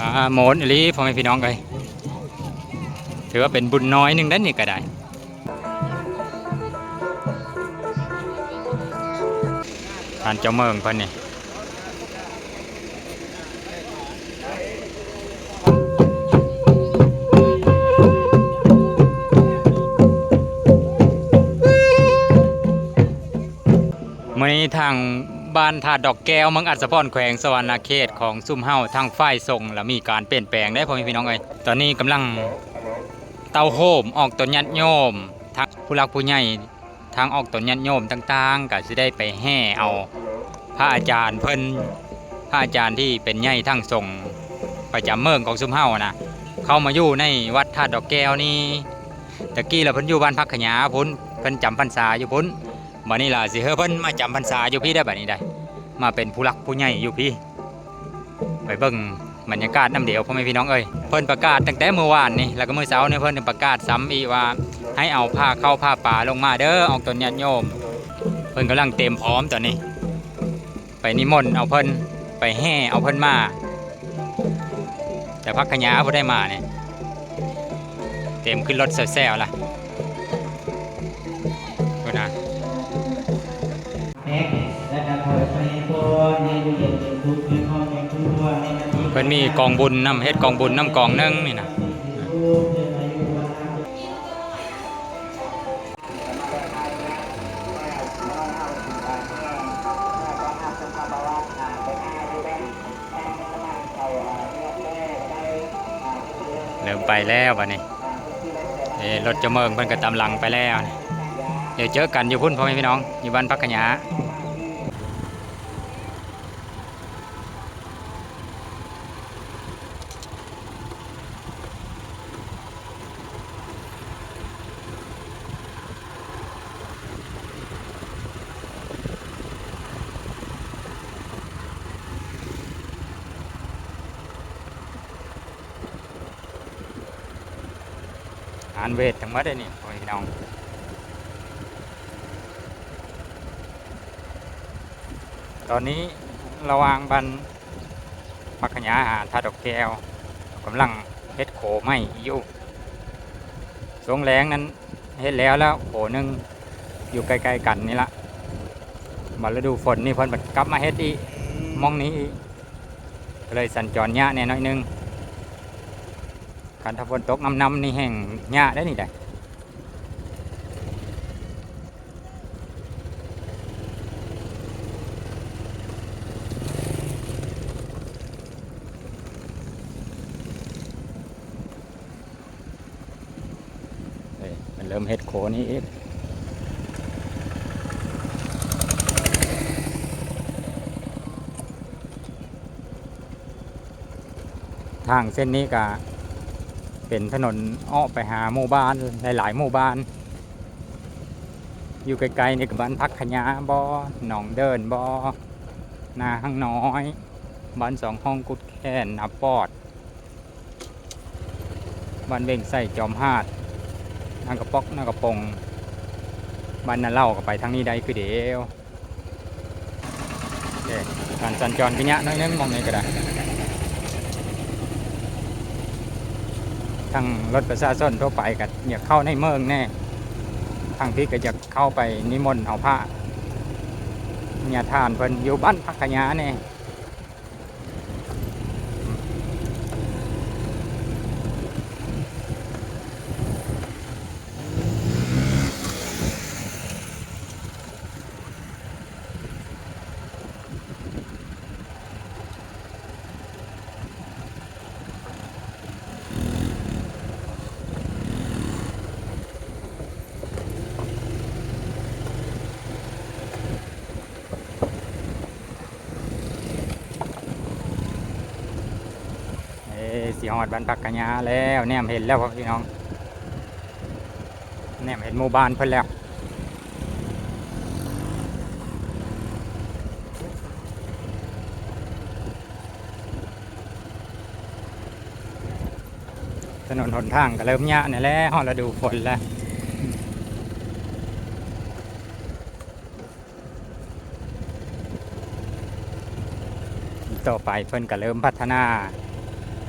ອ່າ ມ່ວນອີ່ຫຼີພໍ່ແມ່ພີ່ນ້ອງເອີຍ, ຖືວ່າເປັນບຸນນ້ອຍໜຶ່ງໄດ໋ນີ້ກໍໄດ້ ທ່ານເຈົ້າເມືອງເພິ່ນນີ້. ມື້ນີ້ທາງບ້ານທ່າດອກແກ້ວ ເມືອງອັດສະພອນ ແຂວງສະຫວັນນະເຂດ ຂອງຊຸມເຮົາ ທາງຝ່າຍສົງລະມີການປ່ຽນແປງເດ້ ພໍ່ແມ່ພີ່ນ້ອງເອີຍ. ຕອນນີ້ກຳລັງເຕົ້າໂຮມອອກຕົນຍາດໂຍມ ທັງຜູ້ຫຼັກຜູ້ໃຫຍ່ ທາງອອກຕົນຍາດໂຍມຕ່າງໆ ກໍຊິໄດ້ໄປແຫ່ເອົາພະອາຈານເພິ່ນ ພະອາຈານທີ່ເປັນໃຫຍ່ທາງສົງປະຈຳເມືອງຂອງຊຸມເຮົານະ ເຂົ້າມາຢູ່ໃນວັດທາດດອກແກ້ວນີ້. ແຕ່ກີ້ລະເພິ່ນຢູ່ບ້ານຜັກຂະຫຍາພຸ້ນ ເພິ່ນຈຳພັນສາຢູ່ພຸ້ນ, ບັດນີ້ລະຊິເຮີເພິ່ນມາຈຳພັນສາຢູ່ພີ້ໄດ໋ ບັດນີ້ໄດ໋ ມາເປັນຜູ້ຫຼັກຜູ້ໃຫຍ່ຢູ່ພີ້. ໄປເບິ່ງບັນຍາກາດນຳເດວ ພໍ່ແມ່ພີ່ນ້ອງເອີຍ. ເພິ່ນປະກາດຕັ້ງແຕ່ມື້ວານນີ້ ແລ້ວກໍມື້ເຊົ້ານີ້ເພິ່ນປະກາດຊ້ຳອີກວ່າ ໃຫ້ເອົາຜ້າເຂົ້າຜ້າປາລົງມາເດີ ອອກຕົນຍາດໂຍມ. ເພິ່ນກຳລັງຕຽມພ້ອມຕອນນີ້ ໄປນິມົນເອົາເພິ່ນ ໄປແຫ່ເອົາເພິ່ນມາ. ແຕ່ຜັກຂະຫຍາບໍ່ໄດ້ມານີ້ ຕຽມຂຶ້ນລົດແຊວໆລະ ພຸ້ນນະ. ເພິ່ນມີກອງບຸນນຳ ເຮັດກອງບຸນນຳກອງໜຶ່ງນີ້ນະ. ເລີ່ມໄປແລ້ວບັດນີ້. ເອີ ລົດເຈົ້າເມືອງເພິ່ນກໍຕາມຫຼັງໄປແລ້ວ. ດຽວເຈີກັນຢູ່ພຸ້ນ ພໍ່ແມ່ພີ່ນ້ອງ ຢູ່ບ້ານຜັກຂະຫຍາ. ຫານເວດທັງໝົດເດ້ນີ້ ໂອ້ຍ ພີ່ນ້ອງ. ຕອນນີ້ລະຫວ່າງບ້ານຜັກຂະຫຍາຫາທາດດອກແກ້ວ ກຳລັງເຮັດໂຄໃໝ່ຢູ່. ຊ່ວງແລງນັ້ນເຮັດແລ້ວແລ້ວໂຄໜຶ່ງ ຢູ່ໃກ້ໆກັນນີ້ລະ. ບັດລະດູຝົນນີ້ເພິ່ນບັດກັບມາເຮັດອີກ ໝ່ອງນີ້ອີກ ກໍເລີຍສັນຈອນຍາກແດ່ໜ້ອຍໜຶ່ງ. ຄັນຖ້າຝົນຕົກນຳໆນີ້ແຮ່ງຍາກເດ້ນີ້ໄດ໋. ເອີ ມັນເລີ່ມເຮັດໂຄນີ້ອີກ. ທາງເສັ້ນນີ້ກະເປັນຖະໜົນອອກໄປຫາໝູ່ບ້ານ ຫຼາຍໆໝູ່ບ້ານ. ຢູ່ໃກ້ໆນີ້ກະບ້ານຜັກຂະຫຍາບໍ ໜອງເດີນບໍ ນາຮັງນ້ອຍ ບ້ານສອງຫ້ອງ ກຸດແຂນ ນາປອດ ບ້ານເວັງໄຊ ຈອມຫາດ ນາກະປອກ ນາກະປົງ ບ້ານນາເຫຼົ່າ ກະໄປທາງນີ້ໄດ້ຄືດຽວ. ເອີ ການສັນຈອນກະຍາກໜ້ອຍໜຶ່ງ ໝ່ອງນີ້ກະໄດ້. ທັງລົດປະຊາຊົນທົ່ວໄປກະຢາກເຂົ້າໃນເມືອງແດ່ ທາງພີ້ກະຢາກເຂົ້າໄປນິມົນເອົາພະຍາທ່ານເພິ່ນຢູ່ບ້ານຜັກຂະຫຍາແດ່. ເອີ ຊິຮອດບ້ານຜັກຂະຫຍາແລ້ວ ແນມເຫັນແລ້ວພໍ່ພີ່ນ້ອງ ແນມເຫັນໝູ່ບ້ານເພິ່ນແລ້ວ. ຖະໜົນຫົນທາງກະເລີ່ມຍາກແດ່ແລ້ວ ຮອດລະດູຝົນແລ້ວ. ຕໍ່ໄປເພິ່ນກະເລີ່ມພັດທະນາ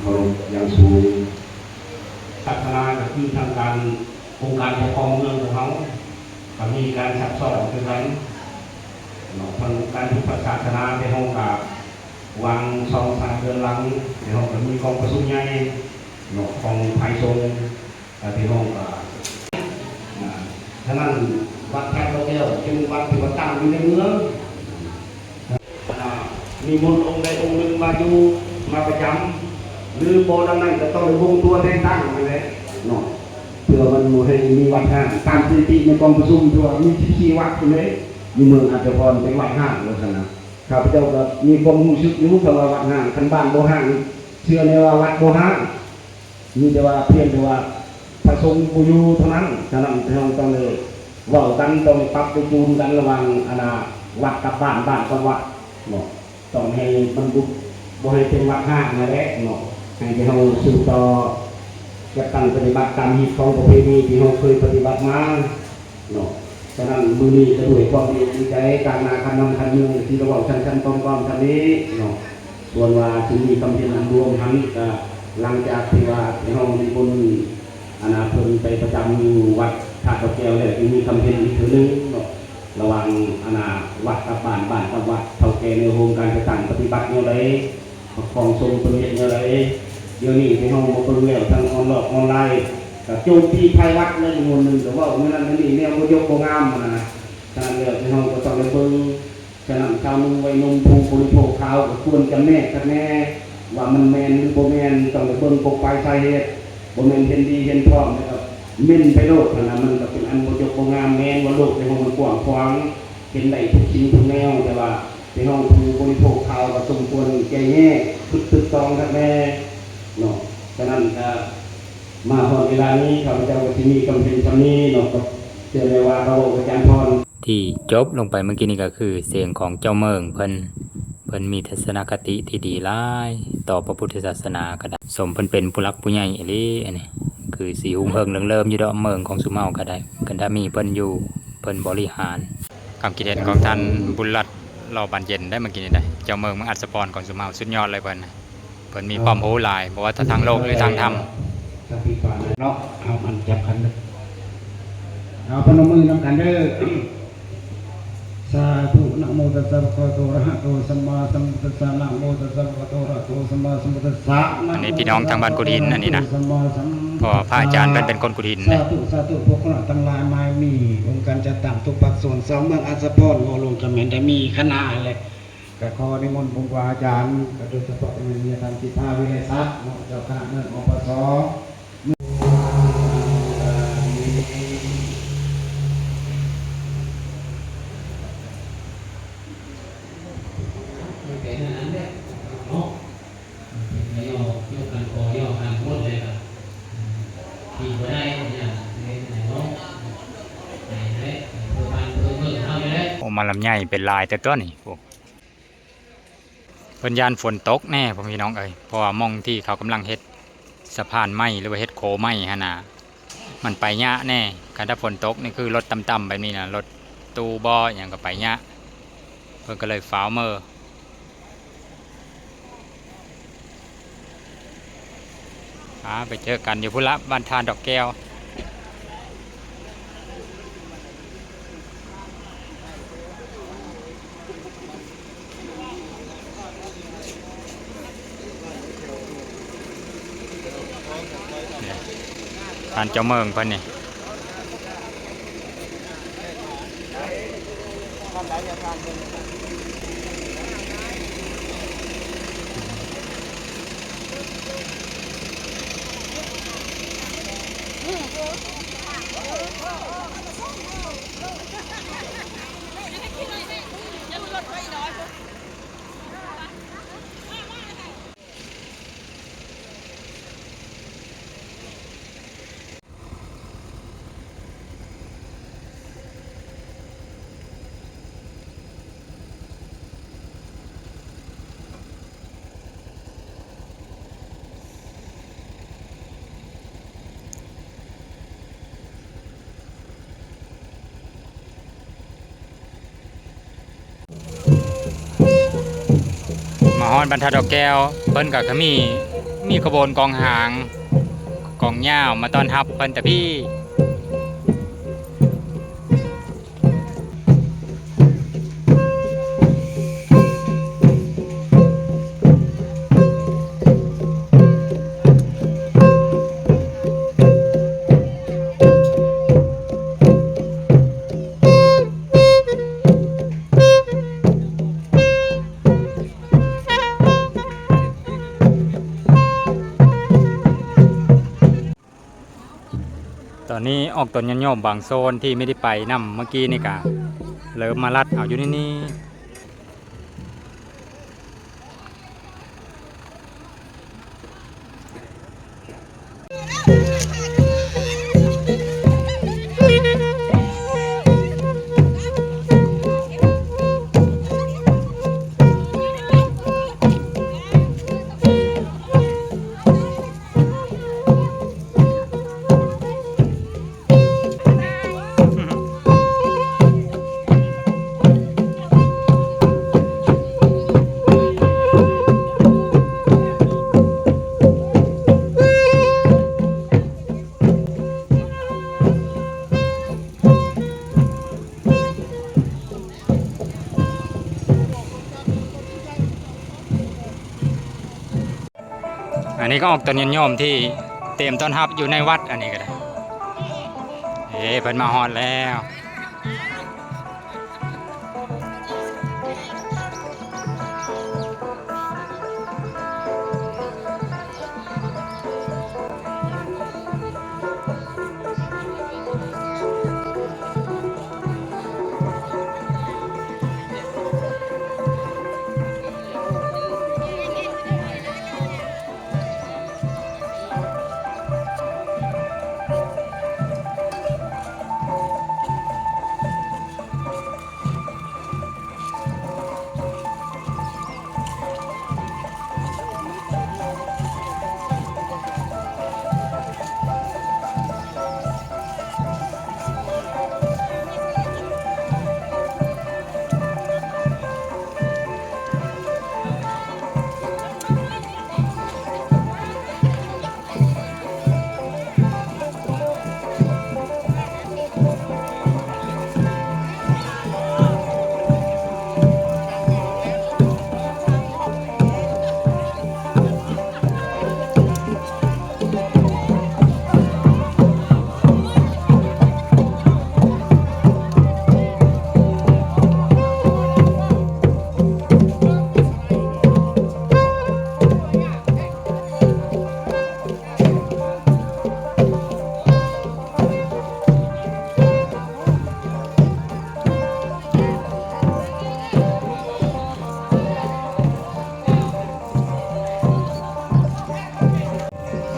ເຄົາລົບຢ່າງສູງ. ສາສະໜາກໍຄືທາງການ ອົງການປົກຄອງເມືອງຂອງເຮົາກໍມີການຊັກຊ້ອມຄືກັນເນາະ ທາງອົງການພຸດທະສາສະໜາ ແຕ່ເຮົາກໍຫວ່າງສອງສາມເດືອນຫຼັງ ແຕ່ເຮົາກໍມີກອງປະຊຸມໃຫຍ່ເນາະ ຂອງຝ່າຍສົງ ແຕ່ພີ່ນ້ອງກໍ ອ່າ ສະນັ້ນ ວັດທາດດອກແກ້ວເປັນວັດທີ່ວ່າຕັ້ງຢູ່ໃນເມືອງ ອ່າ ນິມົນອົງໃດອົງໜຶ່ງມາຢູ່ ມາປະຈຳ ຫຼືບໍ່ດັ່ງນັ້ນກໍຕ້ອງໄດ້ບົ່ງຕົວແຕ່ງຕັ້ງນັ້ນແຫຼະເນາະ ເພື່ອມັນບໍ່ໃຫ້ມີວັດຮ້າງ. ຕາມສະຖິຕິໃນກອງປະຊຸມທີ່ວ່າມີສິບສີ່ວັດພຸ້ນເດ້ ຢູ່ເມືອງອາດສະພອນເປັນວັດຮ້າງວ່າຊັ້ນນະ. ຂ້າພະເຈົ້າກໍມີຄວາມຮູ້ສຶກຢູ່ ຄຳວ່າວັດຮ້າງ ຄັນບ້ານບໍ່ຮ້າງ ເຊື່ອແນ່ວ່າວັດບໍ່ຮ້າງ. ມີແຕ່ວ່າ ພຽງແຕ່ວ່າພະສົງບໍ່ຢູ່ເທົ່ານັ້ນ. ສະນັ້ນ ເຮົາຕ້ອງໄດ້ເວົ້າກັນ ຕ້ອງໄດ້ປັບໄດ້ຈູນກັນລະຫວ່າງ ອັນນ່າ ວັດກັບບ້ານ ບ້ານກັບວັດເນາະ ຕ້ອງໃຫ້ມັນບໍ່ ບໍ່ໃຫ້ເປັນວັດຮ້າງນັ້ນແຫຼະເນາະ ໃຫ້ແຕ່ເຮົາສືບຕໍ່ຈັດຕັ້ງປະຕິບັດຕາມຮີດຄອງປະເພນີທີ່ເຮົາເຄີຍປະຕິບັດມາ ເນາະ. ສະນັ້ນ ມື້ນີ້ກໍດ້ວຍຄວາມດີໃຈ ຕາງໜ້າຄັນນຳຄັນເມືອງ ກໍຊິໄດ້ເວົ້າສັ້ນໆ ກອມໆ ສ່ຳນີ້ເນາະ. ສ່ວນວ່າຊິມີຄຳເຫັນອັນລວມຫັ້ນ ກໍຫຼັງຈາກທີ່ວ່າເຮົານິມົນ ອັນນ່າ ເພິ່ນໄປປະຈຳຢູ່ວັດທາດດອກແກ້ວແລ້ວ ຊິມີຄຳເຫັນອີກເທື່ອໜຶ່ງເນາະ ລະຫວ່າງ ອັນນ່າ ວັດກັບບ້ານ ບ້ານກັບວັດ ເຖົ້າແກ່ແນວໂຮມການຈັດຕັ້ງປະຕິບັດແນວໃດ ປະຄອງສົງເພິ່ນເຮັດແນວໃດ. ດຽວນີ້ທີ່ເຮົາມາເບິ່ງແລ້ວ ທາງອອນລອກອອນລາຍກໍໂຈມຕີພາຍວັດແລ້ວ ອີກໜ່ວຍໜຶ່ງກໍເວົ້າແນວນັ້ນແນວນີ້ ແນວບໍ່ຈົບບໍ່ງາມຫັ້ນນະ. ສະນັ້ນແລ້ວທີ່ເຮົາກໍຕ້ອງໄດ້ເບິ່ງ. ສະນັ້ນຊາວໜຸ່ມໄວໜຸ່ມຜູ້ບໍລິໂພກຂ່າວກໍຄວນຈຳແນກຄັກແນ່ວ່າມັນແມ່ນຫຼືບໍ່ແມ່ນ ຕ້ອງໄດ້ເບິ່ງກົກປາຍສາເຫດ. ບໍ່ແມ່ນເຫັນດີເຫັນພ້ອມແລ້ວກໍເມັ້ນໄປໂລດຫັ້ນນະ ມັນກໍເປັນອັນບໍ່ຈົບບໍ່ງາມ. ແມ່ນວ່າໂລກໃນເຮົາມັນກວ້າງຂວາງ ເຫັນໄດ້ທຸກສິ່ງທຸກແນວ ແຕ່ວ່າ ພີ່ນ້ອງຜູ້ບໍລິໂພກຂ່າວກໍສົມຄວນແກ້ແຍກ ຄຶດຕຶກຕອງຄັກແນ່ເນາະ. ສະນັ້ນກໍມາຮອດເວລານີ້ ຂ້າພະເຈົ້າກໍຊິມີຄຳເຫັນສ່ຳນີ້ເນາະ ກໍເຊື່ອແນ່ວ່າເຮົາອາຈານພອນ ທີ່ຈົບລົງໄປເມື່ອກີ້ນີ້ກໍຄືສຽງຂອງເຈົ້າເໝິງເພິ່ນ. ເພິ່ນມີທັດສະນະຄະຕິທີ່ດີຫຼາຍຕໍ່ພະພຸດທະສາສະໜາກໍໄດ້ ສົມເພິ່ນເປັນຜູ້ຫຼັກຜູ້ໃຫຍ່ອີ່ຫຼີ. ອັນນີ້ຄືຊິຮຸ່ງເຮືອງເລິງເລີມຢູ່ດອກ ເໝິງຂອງຊຸມເຮົາກໍໄດ້ ຄັນຖ້າມີເພິ່ນຢູ່ ເພິ່ນບໍລິຫານ. ຄວາມຄິດເຫັນຂອງທ່ານບຸນລັດ ຫຼໍ່ບານເຢັນໄດ້ ເມື່ອກີ້ນີ້ໄດ້ ເຈົ້າເມືອງເມືອງອັດສະພອນຂອງຊຸມເຮົາ ສຸດຍອດເລີຍເພິ່ນ. ເພິ່ນມີຄວາມຮູ້ຫຼາຍ ບໍ່ວ່າແຕ່ທາງໂລກ ຫຼື ທາງທຳເນາະ. ເອົາ ມັນຈັບຂັນເດີ ເອົາ ພະນົມມືນຳກັນເດີ. ສາທຸ ນະໂມຕັດສະ ພະຄະວະໂຕ ອະລະຫະໂຕ ສຳມາສຳພຸດທັດສະ ນະໂມຕັດສະ ພະຄະວະໂຕ ອະລະຫະໂຕ ສຳມາສຳພຸດທັດສະ. ອັນນີ້ພີ່ນ້ອງທາງບ້ານກຸດຫີນ ອັນນີ້ນະ ເພາະວ່າພະອາຈານເພິ່ນເປັນຄົນກຸດຫີນເດ້. ສາທຸ ສາທຸ ພວກຂ້ານ້ອຍທັງຫຼາຍ ມາມີອົງການຈັດຕັ້ງທຸກພາກສ່ວນ ຊາວເມືອງອັດສະພອນ ເວົ້າລວມກັນແມ່ນໄດ້ມີຄະນະແຫຼະ ກໍຂໍນິມົນອົງຄູອາຈານ ກໍໂດຍສະເພາະແມ່ນມີທ່ານສິດທາ ວິໄລສັກເນາະ ເຈົ້າຄະນະເມືອງ ອປສ. ໂອ້ ມາລຳໃຫຍ່ເປັນຫຼາຍແຕ່ຕົວນີ້ ໂອ້. ເພິ່ນຢ້ານຝົນຕົກແນ່ ພໍ່ແມ່ພີ່ນ້ອງເອີຍ ເພາະວ່າໝ່ອງທີ່ເຂົາກຳລັງເຮັດສະພານໃໝ່ ຫຼືວ່າເຮັດໂຄໃໝ່ຫັ້ນນະ ມັນໄປຍາກແນ່. ຄັນຖ້າຝົນຕົກນີ້ຄືລົດຕ່ຳໆແບບນີ້ນະ ລົດຕູ້ບໍ່ຫຍັງກໍໄປຍາກ ເພິ່ນກໍເລີຍຟ້າວເມືອ. ອາ ໄປເຈີກັນຢູ່ພຸ້ນລະ ບ້ານທ່າດອກແກ້ວ. ທ່ານເຈົ້າເມືອງເພິ່ນນີ້. ມາຮອດບ້ານທ່າດອກແກ້ວ ເພິ່ນກໍ ກໍມີ ມີຂະບວນກອງຫາງ ກອງຍາວມາຕ້ອນຮັບເພິ່ນແຕ່ພີ້. ຕອນນີ້ອອກຕົນຍາດໂຍມບາງໂຊນທີ່ໄມ່ໄດ້ໄປນຳເມື່ອກີ້ນີ້ກະເລີ່ມມາລັດເອົາຢູ່ໃນນີ້. ອັນນີ້ກໍອອກຕົນຍາດໂຍມທີ່ຕຽມຕ້ອນຮັບຢູ່ໃນວັດ ອັນນີ້ກໍໄດ້. ເອີ ເພິ່ນມາຮອດແລ້ວ.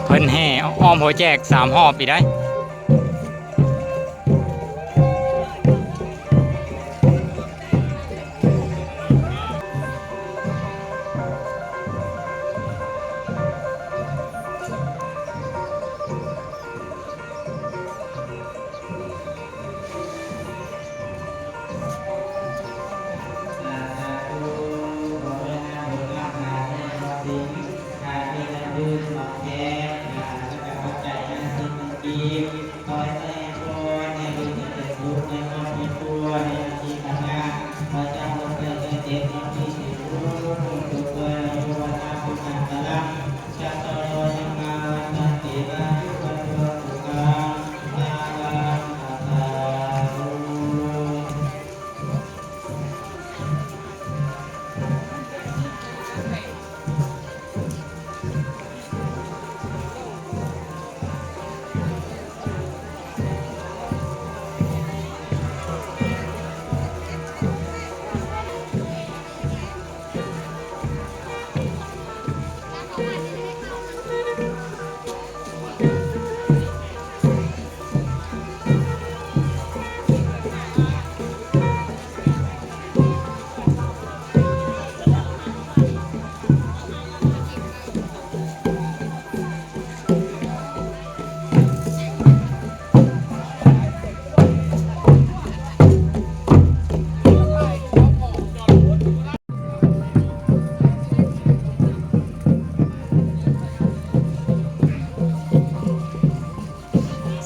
ເພິ່ນແຫ່ອ້ອມຫົວແຈກສາມຮອບອີກໄດ໋. ສາທຸ ຂໍໃຫ້ນາບຸນຮັກສາໄດ້ຮັບສິ່ງ ຖ້າເປັນອັນອື່ນຕອບແທນ ຂ້າພະເຈົ້າກໍປັດໄຈຫ້າສິບພັນກີບ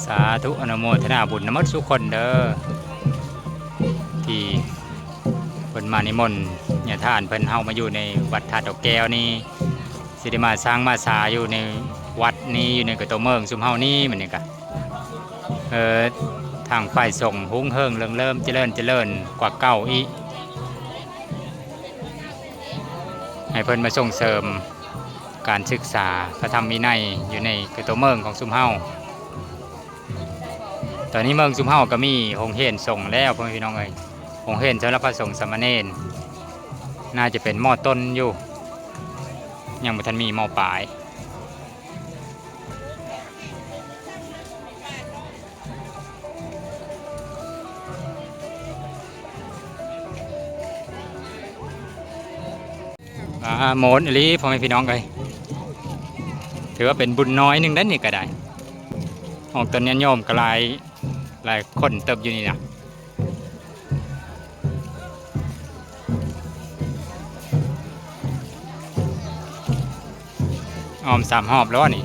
ສາທຸ ອະນຸໂມທະນາບຸນນຳໝົດສູ່ຄົນເດີ ທີ່ເພິ່ນມານິມົນຍາທ່ານເພິ່ນເຮົາມາຢູ່ໃນວັດທາດດອກແກ້ວນີ້ ຊິໄດ້ມາສັງມາສາຢູ່ໃນວັດນີ້ ຢູ່ໃນກະໂຕເມືອງຊຸມເຮົານີ້ ບັດນີ້ກະ ເອີ ທາງຝ່າຍສົງຮຸ່ງເຮືອງເລີງເລີມ ຈະເລີນ ຈະເລີນກວ່າເກົ່າອີກ ໃຫ້ເພິ່ນມາສົ່ງເສີມການສຶກສາພະທຳວິໄນຢູ່ໃນໂຕເມືອງຂອງຊຸມເຮົາ. ຕອນນີ້ເມືອງຊຸມເຮົາກໍມີໂຮງຮຽນສົງແລ້ວ ພໍ່ແມ່ພີ່ນ້ອງເອີຍ, ໂຮງຮຽນສຳລັບພະສົງສາມະເນນ ໜ້າຈະເປັນ ມ.ຕົ້ນ ຢູ່ ຍັງບໍ່ທັນມີ ມ.ປາຍ. ອ່າ ມ່ວນອີ່ຫຼີ ພໍ່ແມ່ພີ່ນ້ອງເອີຍ, ຖືວ່າເປັນບຸນນ້ອຍໜຶ່ງເດ້ນີ້ກໍໄດ້. ອອກຕົນຍາດໂຍມກໍຫຼາຍ ຫຼາຍຄົນເຕີບຢູ່ນີ້ນະ. ອ້ອມສາມຮອບແລ້ວນີ້.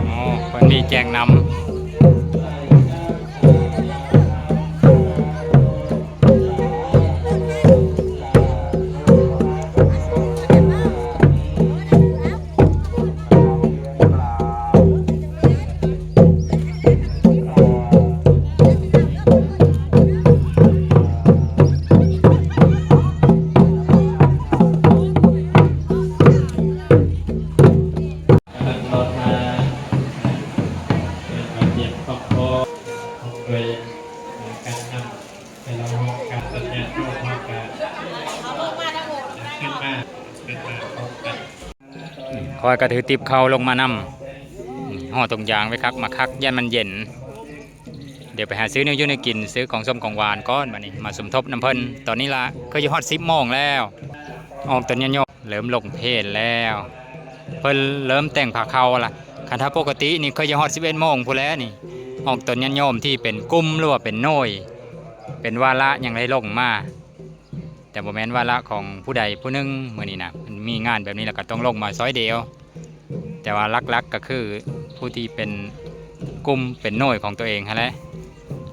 ອໍ ເພິ່ນມີແຈກນ້ຳ. ຂ້ອຍກໍຖືຕິບເຂົ້າລົງມານຳ. ຫໍ່ຖົງຢາງໄວ້ຄັກ ມາຄັກ ຢ້ານມັນເຢັນ. ດຽວໄປຫາຊື້ແນວຢູ່ແນວກິນ ຊື້ຂອງສົ້ມຂອງຫວານກ່ອນ ບາດນີ້ມາສົມທົບນຳເພິ່ນ. ຕອນນີ້ລະ ຄືຈະຮອດສິບໂມງແລ້ວ ອອກຕົນຍາດໂຍມເລີ່ມລົງເພນແລ້ວ. ເພິ່ນເລີ່ມແຕ່ງພາເຂົ້າລະ. ຄັນຖ້າປົກກະຕິນີ້ ຄືຈະຮອດສິບເອັດໂມງພຸ້ນແຫຼະນີ້. ອອກຕົນຍາດໂຍມທີ່ເປັນກຸ່ມ ຫຼືວ່າເປັນໜ່ວຍ ເປັນວາລະຫຍັງໄດ້ລົງມາ. ແຕ່ບໍ່ແມ່ນວາລະຂອງຜູ້ໃດຜູ້ໜຶ່ງ. ມື້ນີ້ນະ ມັນມີງານແບບນີ້ ແລ້ວກໍຕ້ອງລົງມາຊ່ອຍດຽວ. ແຕ່ວ່າຫຼັກໆກໍຄືຜູ້ທີ່ເປັນກຸ່ມເປັນໜ່ວຍຂອງຕົວເອງຫັ້ນແຫຼະ.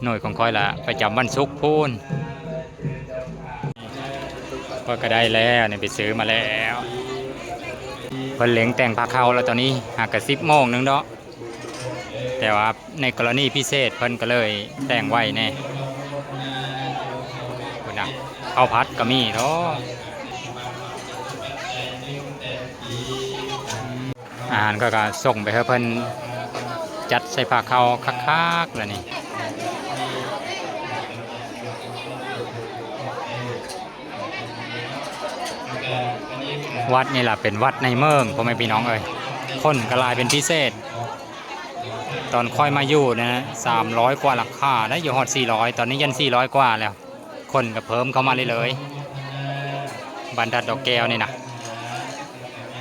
ໜ່ວຍຂອງຂ້ອຍລະປະຈຳວັນສຸກພຸ້ນ. ຂ້ອຍກໍໄດ້ແລ້ວນີ້ ໄປຊື້ມາແລ້ວ. ເພິ່ນເລັ່ງແຕ່ງພາເຂົ້າແລ້ວຕອນນີ້ ຫາກະສິບໂມງໜຶ່ງເນາະ. ແຕ່ວ່າໃນກໍລະນີພິເສດເພິ່ນກໍເລີຍແຕ່ງໄວແດ່. ພຸ້ນນະ ເຂົ້າຜັດກໍມີເນາະ. ອາຫານຂ້ອຍກໍສົ່ງໄປໃຫ້ເພິ່ນຈັດໃສ່ພາເຂົ້າຄັກໆແລ້ວນີ້. ວັດນີ້ລະເປັນວັດໃນເມືອງ ພໍ່ແມ່ພີ່ນ້ອງເອີຍ, ຄົນກໍຫຼາຍເປັນພິເສດ. ຕອນຂ້ອຍມາຢູ່ນະ ສາມຮ້ອຍກວ່າຫຼັງຄາໄດ໋ ຢູ່ຮອດສີ່ຮ້ອຍ ຕອນນີ້ຍັງສີ່ຮ້ອຍກວ່າແລ້ວ. ຄົນກໍເພີ່ມເຂົ້າມາເລື້ອຍໆ. ບ້ານທາດດອກແກ້ວນີ້ນະ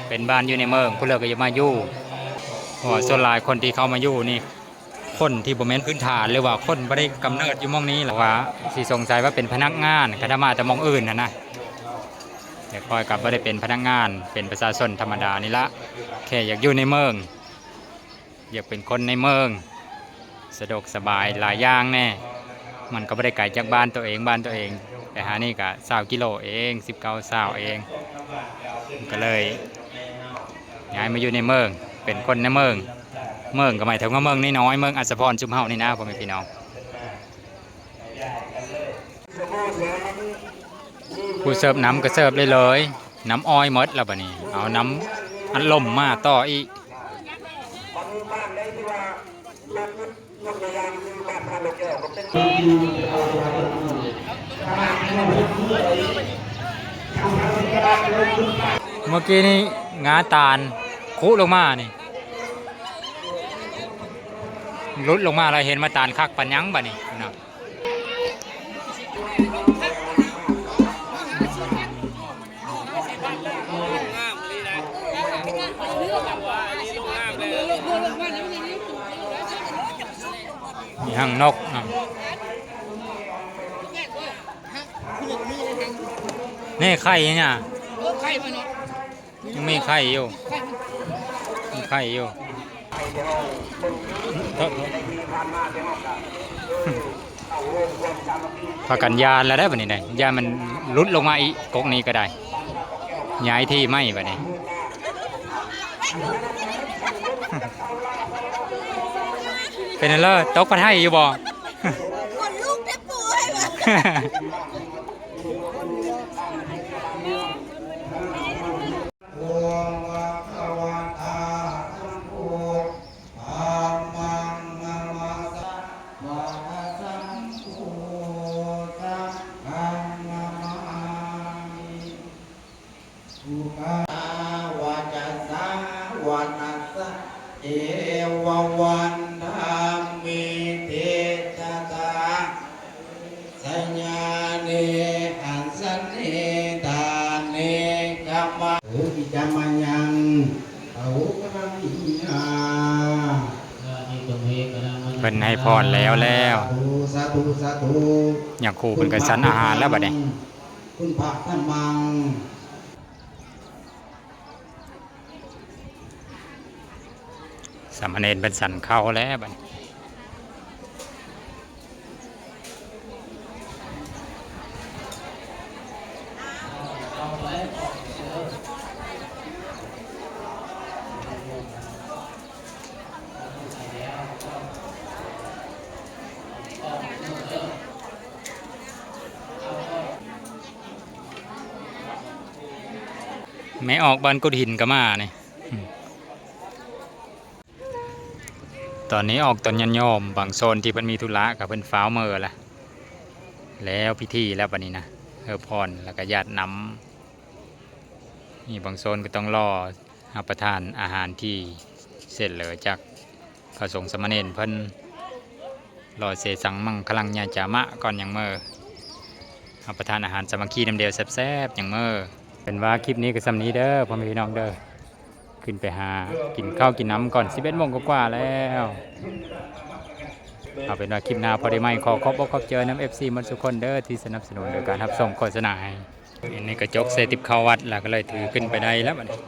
ເປັນບ້ານຢູ່ໃນເມືອງ ຜູ້ເລີກກໍຢາກມາຢູ່ ເພາະວ່າສ່ວນຫຼາຍຄົນທີ່ເຂົ້າມາຢູ່ນີ້ ຄົນທີ່ບໍ່ແມ່ນພື້ນຖານ ຫຼືວ່າຄົນບໍ່ໄດ້ກຳເນີດຢູ່ໝ່ອງນີ້ ຫຼືວ່າຊິສົງໄສວ່າເປັນພະນັກງານ ຄັນຖ້າມາແຕ່ໝ່ອງອື່ນຫັ້ນນະ. ແຕ່ຂ້ອຍກໍບໍ່ໄດ້ເປັນພະນັກງານ ເປັນປະຊາຊົນທຳມະດານີ້ລະ ແຄ່ຢາກຢູ່ໃນເມືອງ ຢາກເປັນຄົນໃນເມືອງ ສະດວກສະບາຍຫຼາຍຢ່າງແດ່. ມັນກໍບໍ່ໄດ້ໄກຈາກບ້ານໂຕເອງ, ບ້ານໂຕເອງໄປຫານີ້ກໍຊາວກິໂລເອງ, ສິບເກົ້າ ຊາວເອງ. ກໍເລີຍຍ້າຍມາຢູ່ໃນເມືອງ ເປັນຄົນໃນເມືອງ. ເມືອງກໍໝາຍເຖິງວ່າເມືອງນ້ອຍໆ ເມືອງອັດສະພອນຊຸມເຮົານີ້ນະ ພໍ່ແມ່ພີ່ນ້ອງ. ຜູ້ເສີບນ້ຳກໍເສີບເລີຍໆ. ນ້ຳອ້ອຍໝົດແລ້ວບັດນີ້ ເອົານ້ຳອັດລົມມາຕໍ່ອີກ. ເມື່ອກີ້ນີ້ງາຕານຄຸລົງມານີ້ ຫຼຸດລົງມາແລ້ວ ເຫັນມາຕານຄັກປານຫຍັງບັດນີ້ເນາະ. ມີຫາງນົກເນາະ ນີ້ໄຂ່ນີ້ນະ ຍັງມີໄຂ່ຢູ່ ມີໄຂ່ຢູ່. ພາກັນຢ້ານແລ້ວເດ້ບັດນີ້ເດ້ ຢ້ານມັນຫຼຸດລົງມາອີກ ກົກນີ້ກໍໄດ້ ຍ້າຍທີ່ໃໝ່ບັດນີ້. ເປັນແນວໃດ ຕົກພັດໄຫ້ຢູ່ບໍ່? ຂົນລຸກແທ້ປູເອີຍ. ໂອ ພະຄະວະຕາ ທຳໂມ ທຳມັງ ນະມະສາ ວະ ທຳໂມ ສັງຄັງ ນະມາມິ ສຸກາ ວະຈະສາ ວະນະສາ ເອວະວັນ ທຳມິ ຕິດຕະທາ ສະຍານິ ອັນສະເນ ທາເນ ກະມະ ໂອ ກິຈະມະຍັງ ໂອ ກະຣະນີຍາ ເພິ່ນໃຫ້ພອນແລ້ວແລ້ວ ສາທຸ ສາທຸ ຍາຄູເພິ່ນກໍສັນອາຫານແລ້ວບັດນີ້ ຄຸນພະທຳມັງ. ສາມະເນນເພິ່ນສັນເຂົ້າແລ້ວບັດນີ້. ແມ່ອອກບ້ານກຸດຫີນກໍມານີ້. ຕອນນີ້ອອກຕອນຍາດໂຍມ ບາງໂຊນທີ່ເພິ່ນມີທຸລະກໍເພິ່ນຟ້າວເມືອລະ ແລ້ວພິທີແລ້ວບັດນີ້ນະ ເຮີບພອນ ແລ້ວກໍຢາດນ້ຳ. ມີບາງໂຊນກໍຕ້ອງລໍຮັບປະທານອາຫານທີ່ເສດເລີຈາກພະສົງສາມະເນນເພິ່ນ ລໍເສສັງມັງຄະລັງຍາຈາມະ ກ່ອນຍັງເມືອ ຮັບປະທານອາຫານສາມັກຄີນຳແດ່ວແຊບໆ ຍັງເມືອ. ເປັນວ່າຄລິບນີ້ກໍສ່ຳນີ້ເດີ ພໍ່ແມ່ພີ່ນ້ອງເດີ ຂຶ້ນໄປຫາກິນເຂົ້າກິນນ້ຳກ່ອນ ສິບເອັດໂມງກວ່າໆແລ້ວ. ເອົາເປັນວ່າຄລິບໜ້າພໍໄດ້ໃໝ່ ຂໍຂອບອົກຂອບໃຈນຳເອັຟຊີໝົດທຸກຄົນເດີ ທີ່ສະໜັບສະໜູນໂດຍການຮັບຊົມໂຄສະນາໃຫ້. ອັນນີ້ກໍຈົກໃສ່ຕິບເຂົ້າວັດ ແລ້ວກໍເລີຍຖືຂຶ້ນໄປໄດ້ແລ້ວບັດນີ້.